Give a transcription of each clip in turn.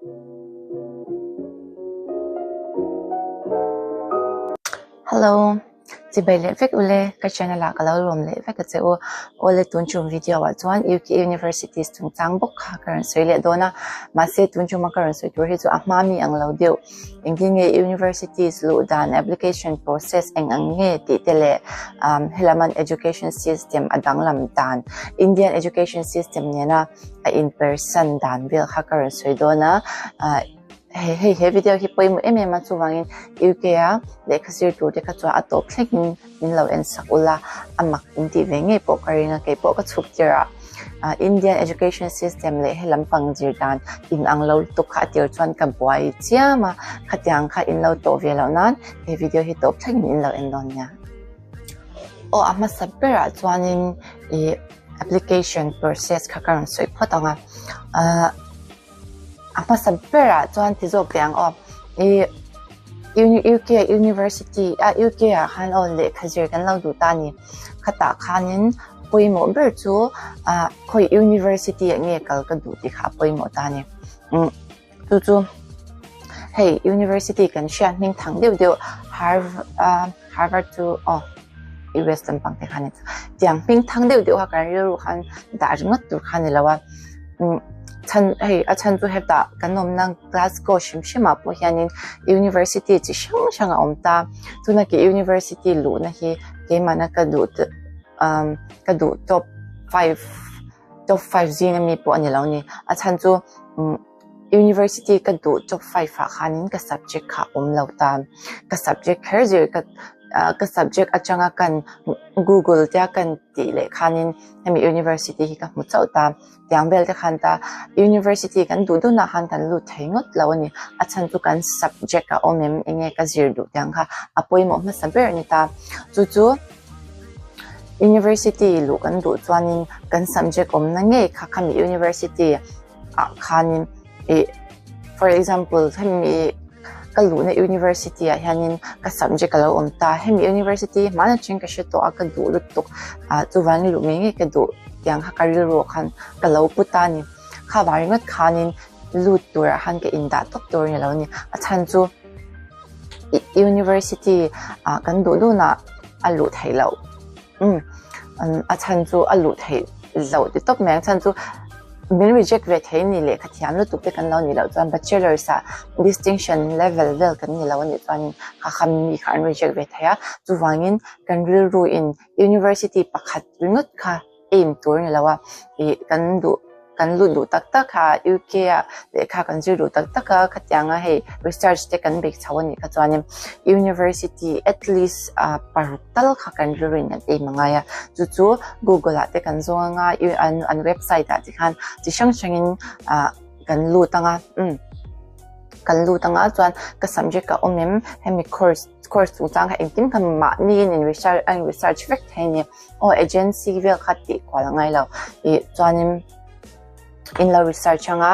Hello, chibai leh vek ule, ka channel ah ka lo lawm leh vek a che u. Awle tun tum video ah chuan UK Universities chungchang bawk kha ka rawn sawi leh dawn a, mahse tun tuma ka rawn sawi tur hi chu a hma mi ang lo deuh. Engtin nge universities luh dan application process eng ang nge tih te leh umm helam an education system a danglam dan Indian education system nena a inpersan dan vel kha ka rawn sawi dawn a ah hei hei he video hi pawimawh em em a chuvangin UK a lehkha zir tur te kha chuan a tawp thlengin min lo en sak ula a mak in tih ve ngei pawh ka ring a kei pawh ka chhuk tir a ah Indian education system leh he lampang zir dan in ang lo lutuk kha a tir chuan ka buai chiam a khatiang kha in lo tawh ve loh nan he video hi tawp thlengin in lo en dawn nia. Aw a hmasa berah chuanin ih application process kha ka rawn sawi phawt ang a ah a hmasa berah chuan ti zawk teh ang aw ih U_K university ah U_K ah khan aw lehkha zir kan lo duh ta a ni khatah khanin pawimawh ber chu ah khawi university ah nge kal ka duh tih kha a pawimawh ta a ni umm. Chu chu hei university kan hriat hming thang deuh deuh Harvard chu aw US lampang te kha a ni tiang hming thang deuh deuh kha kan rilru khan dah ringawt tur kha a ni lo a umm chhan hei a chhan chu hetah kan awmna Glasgow hrim hrim ah pawh hianin university chi hrang hrang a awm ta tuna ke university luhna hi keimahna ka duh umm ka duh top 5 Top 5 zinga mi pawh a ni lo ni. A chhan chu University ka duh top 5 ah khanin ka subject kha a awm lo ta. Ka subject kher zir ka ka subject atanga kan Google tia kan tih leh khanin hemi University hi ka hmu chauh ta. Tiang vel te khan ta University kan duh dunah khan kan lut thei ngawt lo a ni. A chhan chu kan subject a awm em enge ka zir duh tiang kha a pawimawh hmasa ber a ni ta. Chu chu. University luh kan duh chuanin kan subject awmna ngei kha khami university ah khanin ih for example hemi ka luhna university ah hianin ka subject alo awm ta hemi university hmanah atangin ka hre tawh a ka duh lutuk ah chuvangin luh ngei ngei ka duh tiang kha ka rilru ah khan ka lo pu ta a ni kha vang ringawt khanin lut turah khan ka indah tawp tur a ni lo a ni a chhan chu. University ah kan duh dunah a luh theih loh umm a chhan chu a luh theih loh ti tawp mai ang chhan chu min reject ve thei ni lehkha thiam lutuk te kan lo nih loh chuan bachelors ah distinction level vel kan ni lo anih chuan kha kha mi kha an reject ve thei a chuvangin kan rilru in university pakhat ringawt kha. aim tur a ni lo a, ih kan duh kan lut duh tak tak a UK ah lehkha kan zir duh tak tak a khatianga hei research te kan beih chho a nih kha chuanin university at least ah paruk tal kha kan rilru in an aim a ngai a chu chu google ah te kan zawng anga an an website ah te khan chi hrang hrangin ah kan lut anga umm kan lut anga chuan ka subject a awm em hemi course course chungchang kha engkim kha mahni in research a in research vek thei a ni. Aw agency vel kha tih kual a ngai lo ih chuanin in lo research anga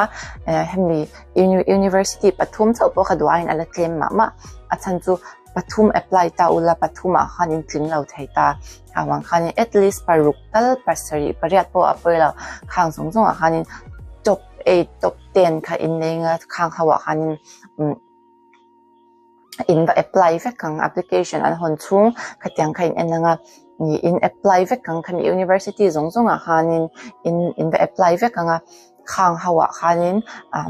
eh hemi university pathum chauh pawh kha duh aiin a la tlem mah mah a chhan chu pathum apply ta ula pathum ah khan in tling lo thei ta avang khanin at least paruk tal pasarih pariat pawh a pawi lo khang zawng zawng ah khanin top eight top ten kha in nei anga khang ho ah khanin umm. In va apply vek ang application an hawn chhung khatiang kha in en ang a ih in apply vek ang khami university zawng zawng ah khanin in in va apply vek ang a khang ho ah khanin ah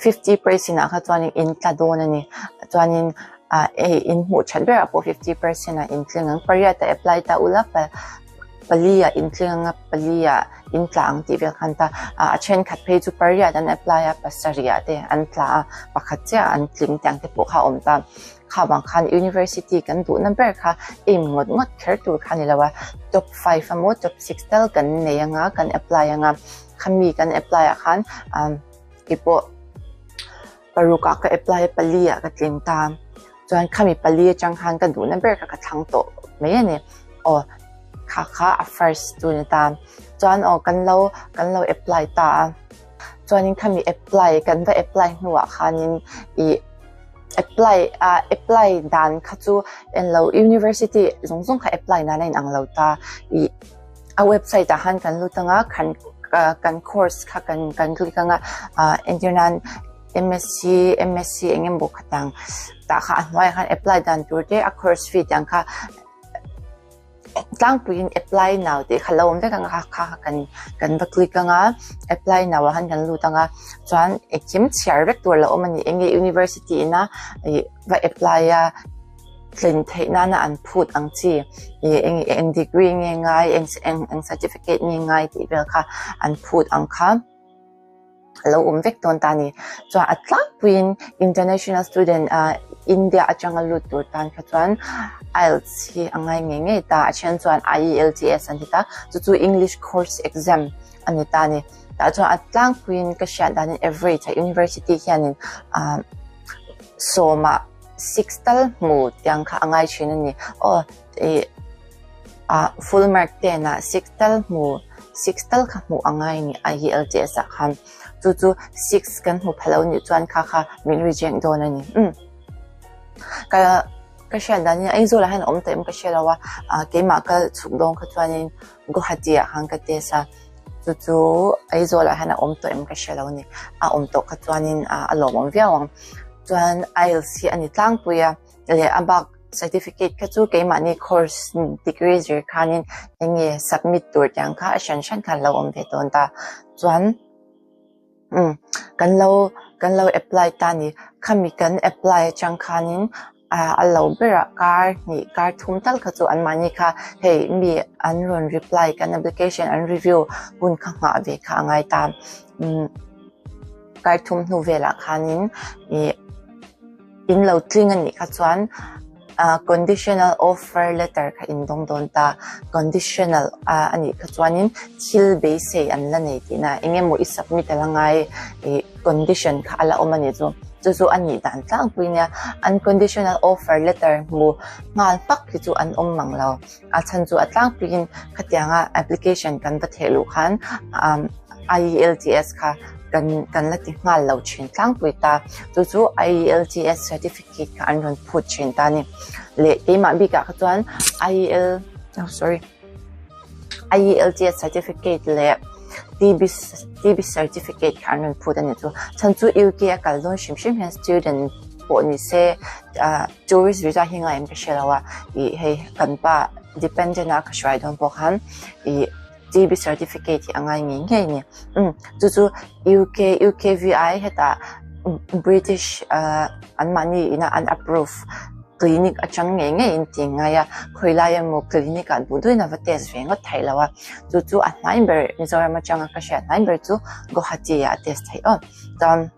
50 percent ah kha chuanin in tla dawn a ni chuanin ah hei in hmuh that berah pawh 50 percent ah in tling ang pariat ah apply ta ula pali ah in tling anga pali ah in tla ang tih vel khan ta ah a thenkhat phei chu pariat an apply a pasarih ah te an tla a pakhat chiah an tling tih ang te pawh kha a awm ta kha vang khan university kan duhna ber kha aim ngawt ngawt kher tur kha a ni lo a top 5 emaw top 6 tal kan nei anga kan apply anga khami kan apply ah khan ah keipawh paruk ah ka apply a pali ah ka tling ta. Chuan khami pali atang khan ka duhna ber kha ka thlang tawh mai a ni. Aw kha kha a first chu ni ta. Chuan aw kan lo kan lo apply ta a. Chuanin khami apply kan va apply hnuah khanin ih apply ah apply dan kha chu englo university zawng zawng kha apply nan a inang lo ta. Ih a website ah khan kan lut anga khan. kan course kha kan kan click anga ah entir nan MSc MSc eng emaw khatang tah kha a hnuaiah khan apply dan tur te a course fee te ang kha tlangpuiin apply now tih kha lo awm vek ang a kha kha kan kan va click anga apply now ah khan kan lut anga chuan engkim chhiar vek tur a lo awm a ni eng nge university ina ih va apply a tlin theih nana an phut ang chi ih eng eng degree nge ngai eng eng certificate nge ngai tih vel kha an phut ang kha. a lo awm vek dawn ta a ni. Chuan a tlangpuiin international student ah India atanga lut tur tan kha chuan IELTS hi a ngai ngei ngei ta. A then chuan IELTS an ti ta, chu chu English course exam a ni ta a ni. Tah chuan a tlangpuiin ka hriat danin average a university hianin ah sawmah six tal hmu tiang kha a ngai thin a ni. Aw ih. Ah full mark ten ah six tal hmu six tal kha hmuh a ngai a ni IELTS ah khan chu chu six kan hmu pha lo nih chuan kha kha min reject dawn a ni umm ka ka hriat dan in Aizawl ah hian a awm tawh em ka hre lo a ah keimah ka chhuk dawn kha chuanin Guwahati ah khan ka test a chu chu Aizawl ah hian a awm tawh em ka hre lo a ni a awm tawh kha chuanin ah a lawmawm viau ang chuan IELTS hi a ni tlangpui a. Leh a bak certificate kha chu keimahni course degree zir khanin eng nge submit tur tih ang kha a hran hran khan a lo awm ve dawn ta. Chuan umm kan lo kan lo apply ta a ni. Khami kan apply atang khanin ah a lo berah kar hnih kar thum tal kha chu anmahni kha hei mi an rawn reply kan application an review hun kha nghah ve kha a ngai ta. Umm kar thum hnu velah khanin ih. In lo tling a nih kha chuan ah conditional offer letter kha in dawng dawn ta. Conditional ah a nih kha chuanin thil beisei an la nei tihna eng emaw i submit a la ngai ih condition kha a la awm a nih chu. Chu chu a nih dan tlangpui nia unconditional offer letter hmu nghal hmak hi chu an awm mang lo. A chhan chu a tlangpuiin khatianga application kan va theh luh khan ah IELTS kha kan kan la ti nghal lo thin tlangpui ta. Chu chu IELTS certificate kha an rawn phut thin ta a ni. Leh keimah bikah kha chuan IEL oh sorry IELTS certificate leh TB TB certificate kha an rawn phut a ni chu. Chhan chu UK a kal dawn hrim hrim hian student pawh ni se ah tourist visa hi ngai em ka hre lo a ih hei kan pa dependent a ka hruai dawn pawh khan ih TB certificate hi a ngai ngei ngei a ni. Umm chu chu UK UKVI hetah British ah anmahni ina an approve clinic atang ngei ngei in ti ngai a, khawi lai emaw clinic ah duh duhin a va test ve ngawt theih lo a, chu chu a hnai ber Mizoram atanga ka hriat hnai ber chu Guwahati ah a test theih aw. Chuan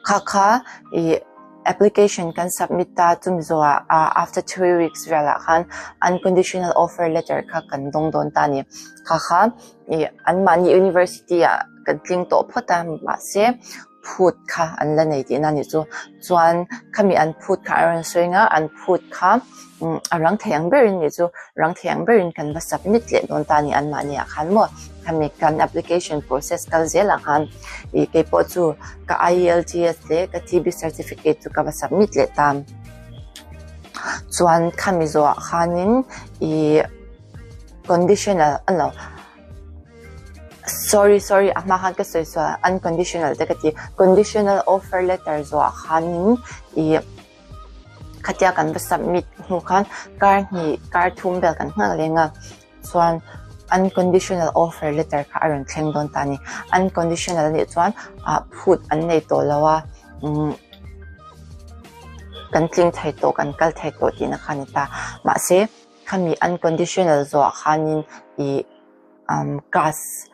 Kha kha ih application kan submit ta chumi zawhah ah after 3 weeks velah khan unconditional offer letter kha kan dawng dawn ta a ni. Kha kha ih anmahni university ah kan tling tawh phawt a mahse phut kha an la nei tihna a nih chu. Chuan khami an phut kha a rawn sawi ang a an phut kha a rang thei ang berin nih chu rang thei ang berin kan va submit leh dawn ta a ni anmahni ah khan maw. Khami kan application process kal zelah khan ih kei pawh chu ka IELTS leh ka TB certificate chu ka va submit leh ta. Chuan khami zawhah khanin ih conditional a lo sorry sorry a hma khan ka sawi sual unconditional te ka ti conditional offer letter zawhah khanin ih khatia kan va submit hnu khan kar hnih kar thum vel kan nghak leng a. Chuan unconditional offer letter kha a rawn thleng dawn ta a ni. Unconditional a nih chuan ah phut an nei tawh lo a, umm kan tling thei tawh, kan kal thei tawh tihna kha a ni ta. Mahse khami unconditional zawhah khanin ih umm cast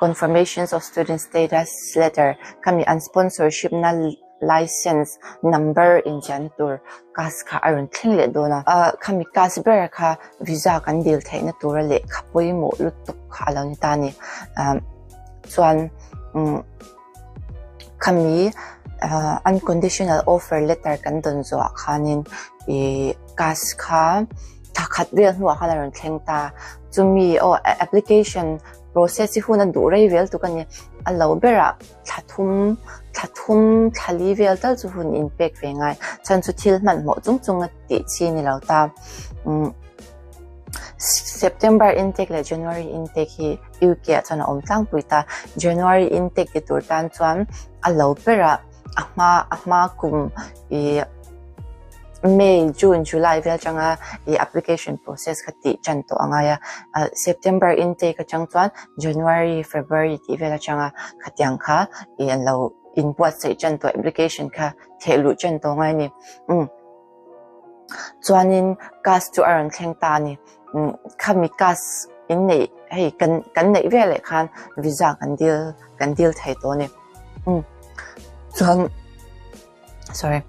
confirmations of student status letter khami an sponsorship na License number inziahna tur cast kha a rawn thleng leh dawn a. Khami cast ber kha visa kan dil theihna tura lehkha pawimawh lutuk kha a lo ni ta a ni. Chuan khami unconditional offer letter kan dawn zawhah khanin ih cast kha thla khat vel hnuah khan a rawn thleng ta. Chumi aw application process hi hun a duh rei vel tuk a ni. A lo berah. Thla thum, thla thum, thla li vel tal chu hun in pek ve ngai. Chhan chu thil hmanhmawh chung chung a tih chi ni lo ta. Umm. September intake leh January intake hi UK ah chuan a awm tlangpui ta. January intake ti tur tan chuan a lo berah a hma a hma kum ih May, June, July vel atanga ih application process kha tih tan tawh a ngai a. September intake atang chuan January, February tih vel atanga khatiang kha ih an lo inbuatsaih tan tawh application kha theh luh tan tawh a ngai a ni. Umm. Chuanin cast chu a rawn thleng ta a ni. Khami cast in neih hei kan kan neih veleh khan visa kan dil kan dil thei tawh a ni. Chuan sorry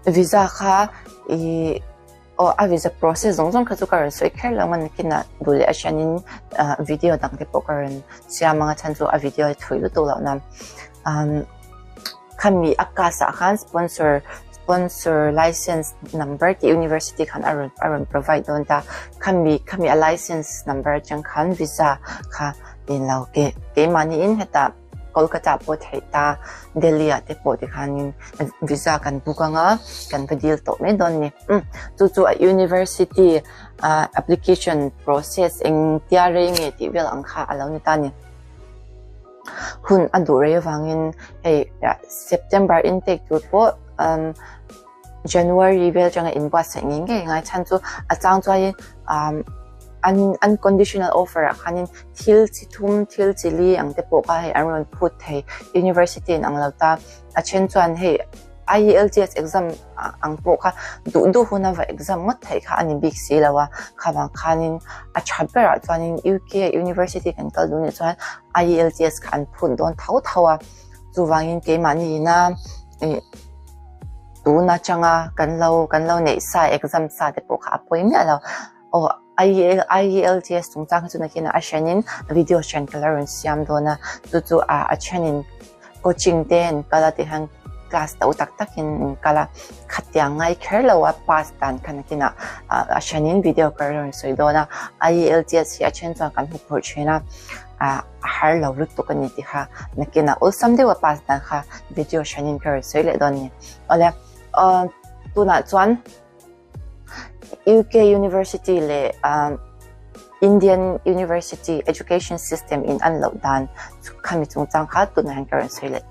visa kha ih aw a visa process zawng zawng kha chu ka rawn sawi kher lo ang a nakinah duh leh athianin video dang te pawh ka rawn siam ang a chhan chu a video hi thui lutuk loh nan. Khami a cast ah khan sponsor sponsor license number tih university khan a rawn a rawn provide dawn ta khami khami a license number atang khan visa kha in lo ke keimahniin hetah Kolkata pawh theih ta Delhi ah te pawh tikhanin visa kan book anga kan va dil tawh mai dawn a ni umm chu chu a university ah application process engtia rei nge tih vel ang kha a lo ni ta a ni. Hun a duh rei avangin hei September intake tur pawh umm January vel atanga inbuatsaih ngei ngei ngai chhan chu a chang chuanin umm an unconditional offer ah khanin thil chi thum thil chi li ang te pawh kha hei an rawn phut thei university in ang lo ta a then chuan hei IELTS exam ang pawh kha duh duh hun a va exam ngawt theih kha a ni bik si lo a, khavang khanin a tha berah chuanin UK a university kan kal duh nih chuan IELTS kha an phut dawn tho tho a, chuvangin keimahni ina ih tun atanga kan lo kan lo neih sa exam sa te pawh kha a pawi miah lo. Aw IELTS chungchang hi chu nakin a hrenin video hran ka la rawn siam dawn a, chu chu a thenin coaching te an kal a tih hian class to tak takin an kal a, khatiang ngai kher lo a pass dan kha nakinah a hrenin video ka rawn sawi dawn a, IELTS hi a then chuan kan hmu phurh thin a, a har lo lutuk a ni tih kha nakinah awlsam deuh a pass dan kha video hrenin ka rawn sawi leh dawn a ni. Awle tunah chuan. UK University leh Indian University Education System in an loh dan khami chungchang kha tunah hian ka rawn sawi leh.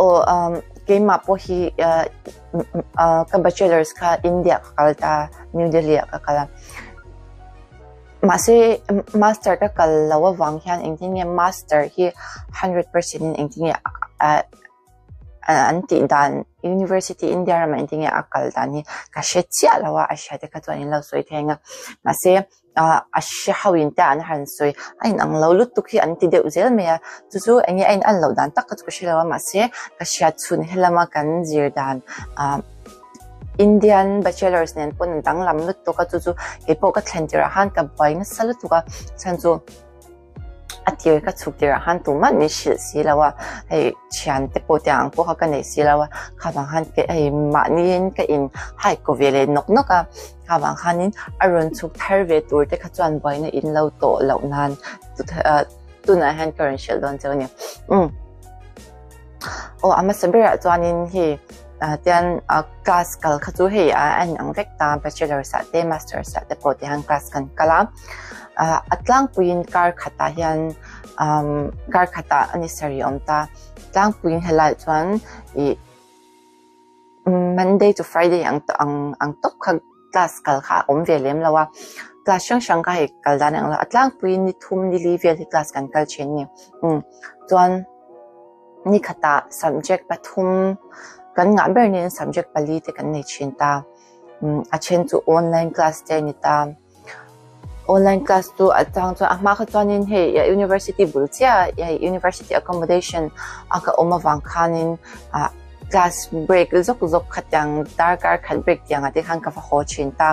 Aw keimah pawh hi ka bachelors kha India ka kal ta New Delhi ah ka kal a. Mahse master ka kal lo avang hian engtin nge master hi 100% in engtin nge an tih dan University India ramah engtin nge a kal dan hi ka hre chiah lo a, a hria te kha chuan in lo sawi thei ang a, mahse ah a hre ho in te an han sawi a inang lo lutuk hi an ti deuh zel mai a, chu chu eng nge a in an loh dan tak kha chu ka hre lo a, mahse ka hriat chhun helama kan zir dan ah Indian bachelors nen pawn an danglam lutuk a, chu chu keipawh ka thlen tirah khan ka buai nasa lutuk a, chhan chu. A tir ka chhuk tirah khan tumah min hrilh si lo a, hei thian te pawh tiang ang pawh kha ka nei si lo a, kha vang khan hei mahniin ka in hike kaw ve leh nawk nawk a, kha vang khanin a rawn chhuk thar ve tur te kha chuan buaina in lo tawh loh nan tunah hian ka rawn hrilh dawn cheu a ni. Umm aw a hmasa berah chuanin hei tian class kal kha chu hei a inang vek ta bachelors ah te masters ah te pawh tihian class kan kal a. A tlangpuiin kar khatah hian kar khatah a ni sarih awm ta tlangpuiin helaiah chuan ih Monday to Friday ang ang ang tawp kha class kal kha a awm ve lem lo a class hrang hrang kha hei kal dan ang lo a tlangpuiin ni thum ni li vel hi class kan kal thin a ni chuan ni khatah subject pathum kan ngah ber niin subject pali te kan nei thin ta a then chu online class te a ni ta. Online class chu a chang chuan a hma kha chuanin hei university bul chiah hei university accommodation a ka awm avang khanin ah class break zawk zawk khatiang darkar khat break tiang ah te khan ka va haw thin ta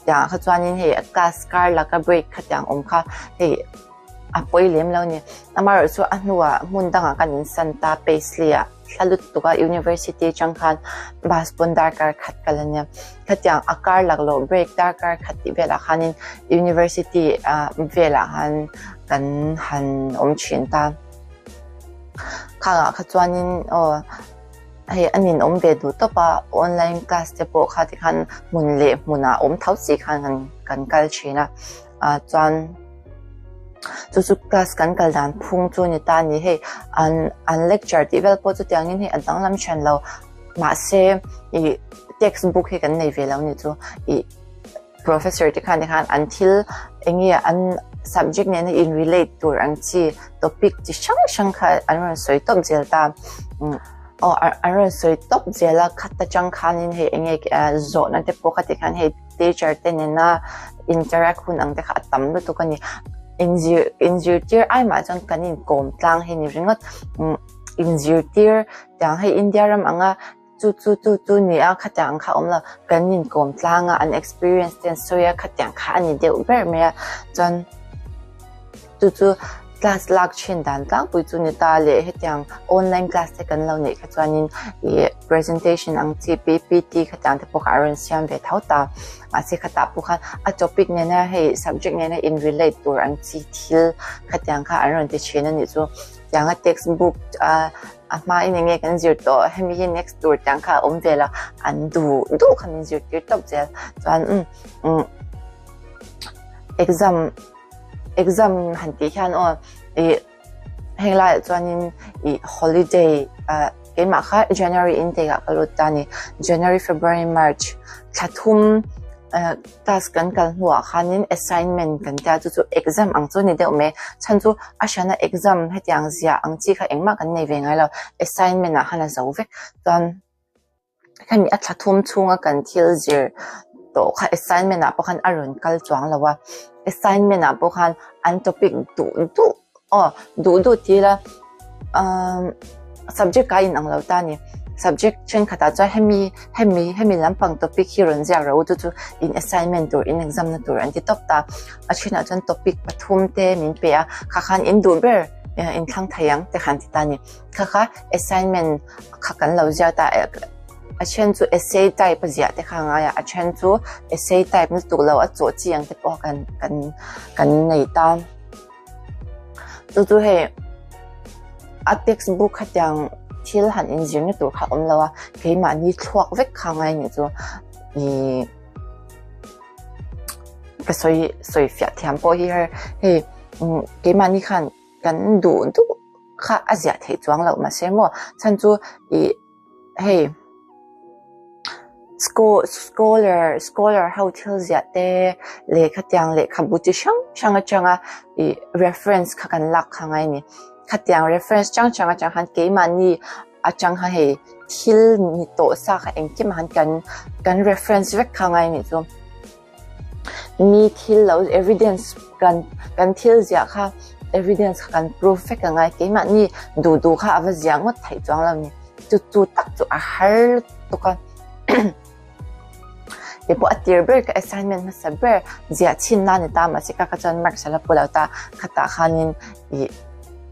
tiang ah kha chuanin hei class kar laka break khatiang awm kha hei a pawi lem lo a ni amaherawhchu a hnuah hmun dangah kan insan ta paisley ah. Thla lutuk a University atang khan bus pawn darkar khat kal a nia. Khatiang a kar laklawh break darkar khat tih velah khanin University ah velah khan kan han awm thin ta. Khangah kha chuanin aw. Hei a nin awm ve duh tawp a, online class te pawh kha tikhan hmun leh hmunah awm tho si khan kan kan kal thin a, ah chuan chu chu class kan kal dan phung chu a ni ta a ni. Hei an an lecture tih vel pawh chutiangin hei a danglam hran lo mahse ih textbook hi kan nei ve lo a ni chu ih Professor te khan tikhan an thil eng nge an subject nena in relate tur ang chi topic chi hrang hrang kha an rawn sawi tawp zel ta. Aw an rawn sawi tawp zel a khat atang khanin hei eng nge zawhna te pawh kha tikhan hei teacher te nena interact hun ang te kha a tam lutuk a ni. Inzir inzirtir ai mah chuan kan inkawm tlang hi ni ringawt. Inzirtir tiang hei India ram anga Chu chu chu chu ni a, khatiang kha awm lo, kan inkawm tlang a, an experience te an sawi a, khatiang kha a ni deuh ber mai a, chuan chu chu class lak thin dan tlangpui chu ni ta leh hetiang online class te kan lo neih kha chuanin ih presentation ang chi ppt khatiang te pawh kha a rawn siam ve tho ta, mahse khatah pawh khan a topic nena hei subject nena in relate tur ang chi thil khatiang kha an rawn ti thin a nih chu, tianga textbook a. A hma in enge kan zir tawh hemi hi next tur tiang kha a awm vel a, an duh duh kha min zirtir tawp zel chuan umm umm exam exam han tih hian aw ih heng laiah chuanin ih holiday ah keimah kha January intake ah ka lut ta a ni January February March thla thum. Class kan kal hnuah khanin assignment kan tia chu chu exam ang chu a ni deuh mai chhan chu a hriatna exam hetiang ziah ang chi kha engmah kan nei ve ngai lo assignment ah khan a zo vek chuan hemi a thla thum chhunga kan thil zir tawh kha assignment ah pawh khan a rawn kal chuang lo a assignment ah pawh khan an topic duh duh Aw, duh duh ti ila, umm subject a inang lo ta a ni. Subject thenkhatah chuan hemi hemi hemi lampang topic hi rawn ziak rawh u chu chu in assignment tur in exam na tur an ti tawp ta. A thinah chuan topic pathum te min pe a, kha khan in duh ber in thlang thei ang te khan ti ta a ni. Kha kha assignment kha kan lo ziak ta a then chu essay type a ziah te kha a ngai a, a then chu essay type lutuk lo a chawh chi ang te pawh kan kan kan nei ta. Chu chu hei a text book khatiang thil han inzirna tur kha a awm lo a, keimahni thluak vek kha ngai nih chu ih ka sawi sawi fiah thiam pawh hi har hei keimahni khan kan duh duh kha a ziah theih chuang loh mahse maw chhan chu ih. Hei scholar scholar ho thil ziah te lehkha tiang lehkhabu chi hrang hrang atanga ih reference kha kan lak kha ngai a ni. Khatiang reference chang chang atang khan keimahni atang khan hei thil ni tawh sa kha engkim ah khan kan kan reference vek kha ngai a nih chu. Mi thil lo evidence kan kan thil ziah kha evidence kha kan proof vek a ngai keimahni duh duh kha a va ziah ngawt theih chuang lo ni chu chu tak chu a har lutuk a kei pawh a tir ber ka assignment hmasa ber ziah chhin nan ni ta mahse ka kha chuan marks a la pu lo ta khatah khanin ih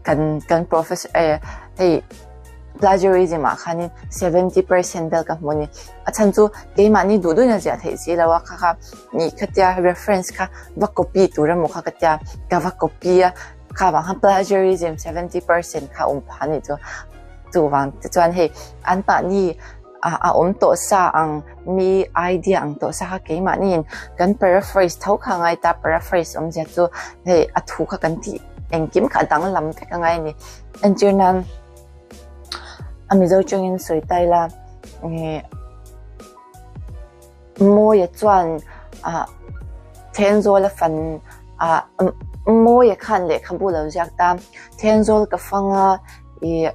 kan kan professor eh hei. Plagiarism ah khanin 70% vel ka hmu a ni. A chhan chu keimahni duh duhin a ziah theih si lo a, kha kha nih khatia reference kha va copy tur emaw kha ka tia, ka va copy a, kha vang khan plagiarism 70% kha a awm phah a nih chu. Chuvang te chuan hei an mahni a awm tawh sa ang mi idea ang tawh sa kha keimahniin kan paraphrase tho kha a ngai ta, paraphrase awmzia chu hei a thu kha kan tih engkim kha a danglam vek a ngai a ni. Entir nan a Mizo chungin sawi ta ila ih Mawia chuan ah Thenzawl a fan ah Mawia khan lehkhabu lo ziak ta Thenzawl ka fang a ih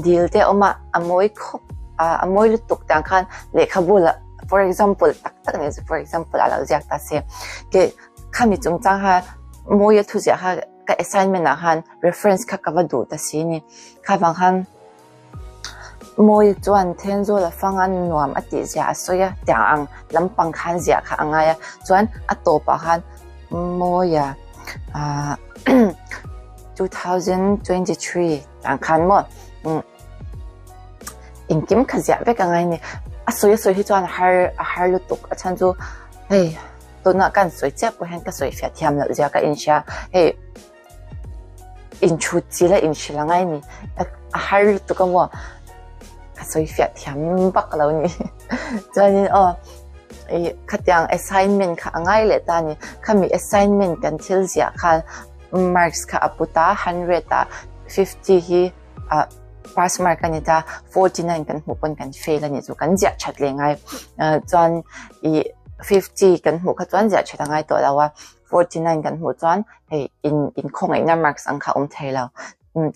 dil te a awm a a mawi khawp ah a mawi lutuk tah khan lehkhabu lah for example tak tak a nih chu for example a lo ziak ta se ke khami chungchang kha Mawia thu ziah kha. Ka assignment ah khan reference kha ka va duh ta si ni. Kha vang khan Mawi chuan Thenzawl a fang a nuam a tih zia a sawi a tiang ang lampang khan ziah kha a ngai a. Chuan a tawpah khan Mawia ah 2023 tiang khan maw engkim kha ziah vek a ngai a ni. A sawi a sawi hi chuan a har a har lutuk a chhan chu hei. Tunah kan sawi chiah pawh hian ka sawi fiah thiam loh zia ka inhria. Hei inchhut chi la inhrilh angai a ni. A har lutuk a maw? sawi fiah thiam vak lo ni. Chuanin aw ih khatiang assignment kha a ngai leh ta a ni. Khami assignment kan thil ziah khan marks kha a put a, hundred ah 50 hi ah pass mark a ni ta, 49 kan hmuh pawn kan fail a nih chu kan ziah that leh ngai. Chuan ih 50 kan hmuh kha chuan ziah that a ngai tawh lo a, 49 kan hmuh chuan hei in inkhawngaihna marks ang kha a awm thei lo.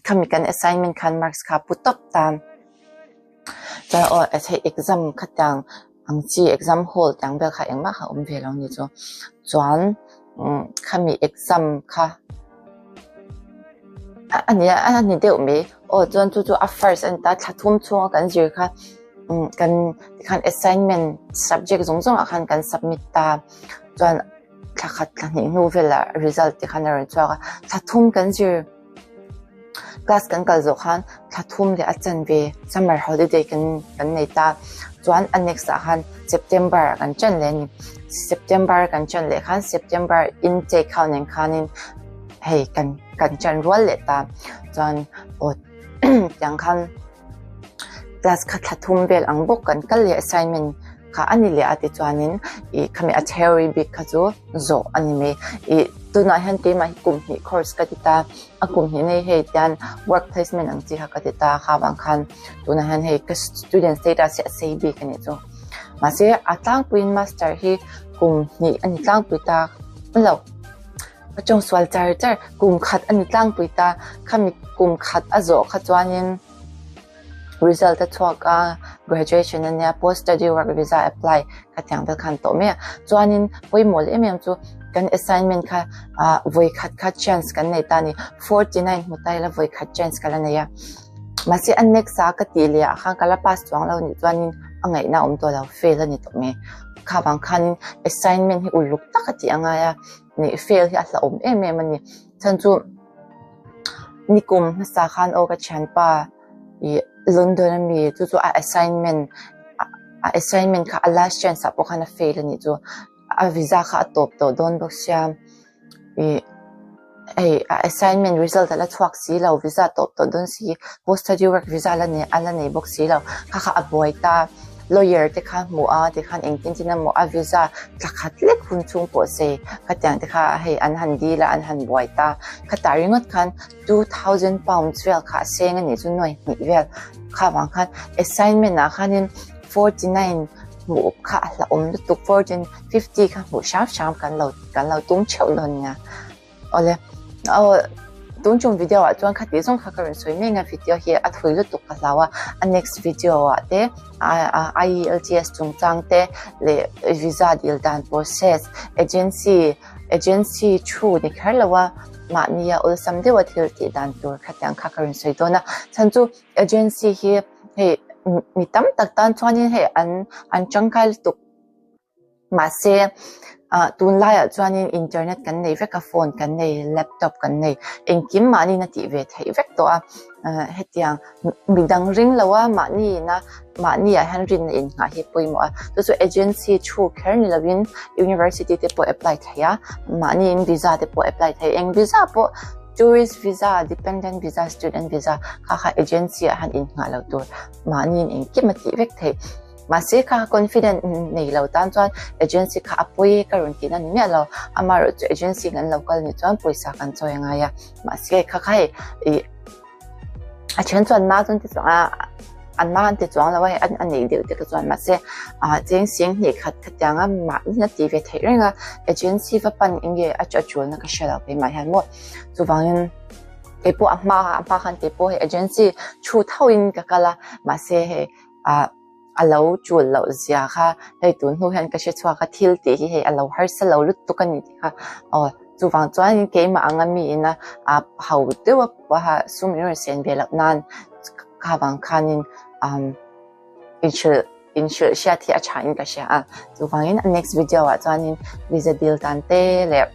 Khami kan assignment khan marks kha a pu tawp ta. Chuan aw hei exam khatiang ang chi exam hall tiang vel kha engmah kha a awm ve lo ni chu. Chuan khami exam kha a ni a ni deuh mai. Aw chuan chu chu a first a ni ta thla thum chhunga kan zir kha kan tikhan assignment subject zawng zawngah khan kan submit ta. Chuan thla khat thla hnih hnu velah result te khan a rawn chhuak a, thla thum kan zir class kan kal zawh khan thla thum leh a chanve summer holiday kan kan nei ta chuan a next ah khan September ah kan ṭan leh a ni September kan ṭan leh khan September intake ho nen khanin hei kan kan ṭan rual leh ta chuan aw tiang khan. Class kha thla thum vel ang bawk kan kal leh assignment kha a ni leh a tichuanin ih khami a theory bik kha chu zawh a ni mai. Ih tunah hian keimah hi kum hnih course ka ti ta a kum hnih nei hei tian work placement ang chi kha ka ti ta kha vang khan tunah hian hei ka student status hi a sei bik a nih chu. Mahse a tlangpuiin master hi kum hnih a ni tlangpui ta lo. A tawngsual char char kum khat a ni tlangpui ta khami kum khat a zawh kha chuanin result a chhuak a graduation a nia post study work visa apply kha tiang vel khan tawh mai a chuanin pawimawh leh em em chu kan assignment kha ah vawi khat kha chance kan nei ta a ni 49 hmu ta ila vawi khat chance ka la nei a mahse a next a ka tih leh ah khan ka la pass chuang lo nih chuanin a ngaihna a awm tawh lo fail a ni tawh mai kha vang khanin assignment hi uluk tak a tih a ngai a. Nih fail hi a hlauhawm em em a ni. Chhan chu nikum hmasa khan aw ka thianpa ih London ami chu chu a assignment a assignment kha a last chance ah pawh khan a fail a nih chu. A visa kha a tawp tawh dawn bawk sia ih hei a assignment result a la chhuak si lo visa tawp tawh dawn si post study work visa la nei a la nei bawk si lo kha kha a buai ta. Lawyer te kha hmuh a tikhan engtin tin emaw a visa thla khat lek hun chhung pawh sei khatiang te kha hei an han dil a an han buai ta khatah ringawt khan £2000 vel kha a seng a nih chu nuai hnih vel kha vang khan assignment ah khanin 49 hmuh kha a hlauhawm lutuk 1450 kha hmuh hram hram kan lo kan lo tum theuh dawn nia. Awle aw tun chung video ah chuan khati zawng kha ka rawn sawi mek a video hi a thawi lutuk ka hlau a a next video ah te IELTS chungchang te leh visa dil dan process agency agency thu ni kher lo a mahni a awlsam deuh a thil tih dan tur khatiang kha ka rawn sawi dawn a chhan chu agency hi hei mi tam tak tan chuanin hei an an tangkai lutuk. Mahse, ah tunlaiah chuanin internet kan nei vek a, phone kan nei, laptop kan nei, engkim mahniin a tih ve theih vek tawh a. Ah hetiang midang ring lo a, mahniin a mahniah hian rinna innghah hi pawimawh a. Chu chu agency thu kher ni lovin university te pawh apply thei a, mahniin visa te pawh apply thei. Eng visa pawh tourist visa, dependent visa, student visa kha kha agency ah hian innghah loh tur mahniin engkim a tih vek theih. Mahse kha confident nei lo tan chuan agency kha a pawi ka rawn tihna ni miah lo. Amaherawh chu agency in an lo kal nih chuan pawisa kan chawi a ngai a. Mahse kha kha hei ih a then chuan ma chuan ti chuang a an ma an ti chuang lo a hei a neih deuh te kha chuan mahse ah cheng sing hnih khat khatiang a mahni a tih ve theih reng a agency va pan eng nge a tulna ka hre lo keimah hian maw. Chuvangin keipawh a hma a hma khan keipawh hei agency thu thauhin ka kal a mahse hei. ah a lo tul loh zia kha hei tun hnu hian ka hre chhuak a thil tih hi hei a lo harsa lo lutuk a ni tih kha aw chuvang chuan keimah anga mi ina ah ho deuh a paha sum in rawn sen ve loh nan kha vang khanin umm inhrilh inhrilh hriat hi a tha in ka hria a chuvangin a next video ah chuanin visa dil tan te leh.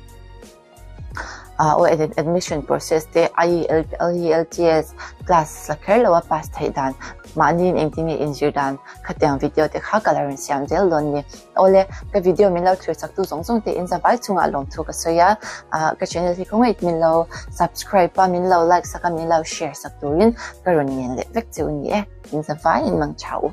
Aw admission process te IELTS class la kher lo a pass theih dan mahni in engtin nge inzir dan khatiang video te kha ka la rawn siam zel dawn ni. Awle ka video min lo thlir chak tu zawng zawng te in za vai chungah lawmthu ka sawi a, ka channel hi khawngaih min lo subscribe a min lo like sak a min lo share sak turin ka rawn ngen leh vek che u ni e. In za vai in mang tha u.